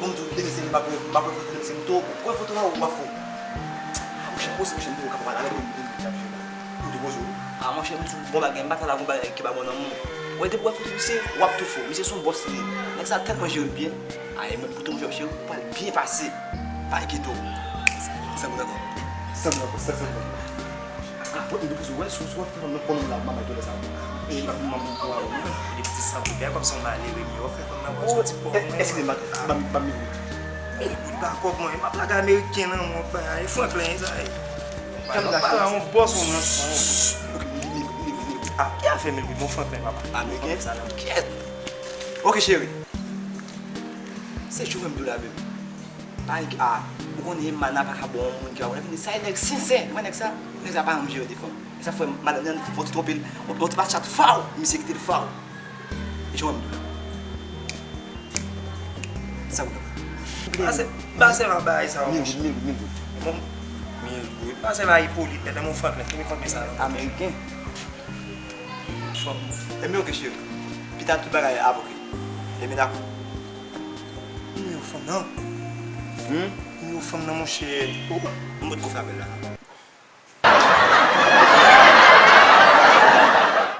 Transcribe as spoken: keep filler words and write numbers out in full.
Bon, m di w, demen se m ap wè, m ap wè foto, demen se m tou, ou wè foto la, ou pa fou. Ah, monchè, poze, monchè, m di w, ou ka pa pale avè m, m di w, m di w, m di w, m di w, poze w. Ah, monchè, m di w, bon bagay, m pa ka la, bon bagay, ki pa bon nan moun. Wè, depi w wè foto misye, w ap tou fou. Misye se yon bòs li ye. Nèg sa tèlman jere m byen. Ah, e mwen, pou tou, monchè, ou pral byen pase. Pa enkyete w. Sa moun ankò. Sa moun ankò, sa, sa moun ankò. Ah, bon, m te poze, wè, sou, sou, wè, fè fanm nan konnen la, manman, tout sa. E, manman, manman, manman. Li piti san pou kè, kòm se yon malere, li wè, fè fanm nan pran soti pou mwen. Eskize m, ban m, ban m minit. Mil goud pa kòb mwen, m ap lage ameriken nan mwen, pa, e Franklin, sa, e. Kalm la, kalm la, yon bòs, yon nan. Ok, mil, mil, mil, mil, mil. Ah, ki afè mil goud, bon Franklin, papa. Ameriken? Sa, non. Kèt. Ok, cheri. Se jou menm tou la, baby. Pa gen, ah, ou konnen mana pa ka bon moun ki pa konnen fini. Sa e nèg sensè. Ou wè nèg sa? Nèg sa pa janm jere de fanm. E sa fè madanm nan fò ti twonpe l. Yon ti match chat faw, misye kite l faw. E jan w wè m tou la. Sa ou la. Pase, pase pa bagay sa, mil goud, mil goud, mil goud. Bon, mil goud. Pase pa Ipolit, mèt an mon Franklin, ki mi konbyen sa la? Ameriken. Fanm. Ebyen, ok, cheri. Pita tout bagay ap ok. Ebyen, dakò. Nimewo fanm nan. Hmm? Nimewo fanm nan, monchè. Oh, oh. M potko fè apèl la.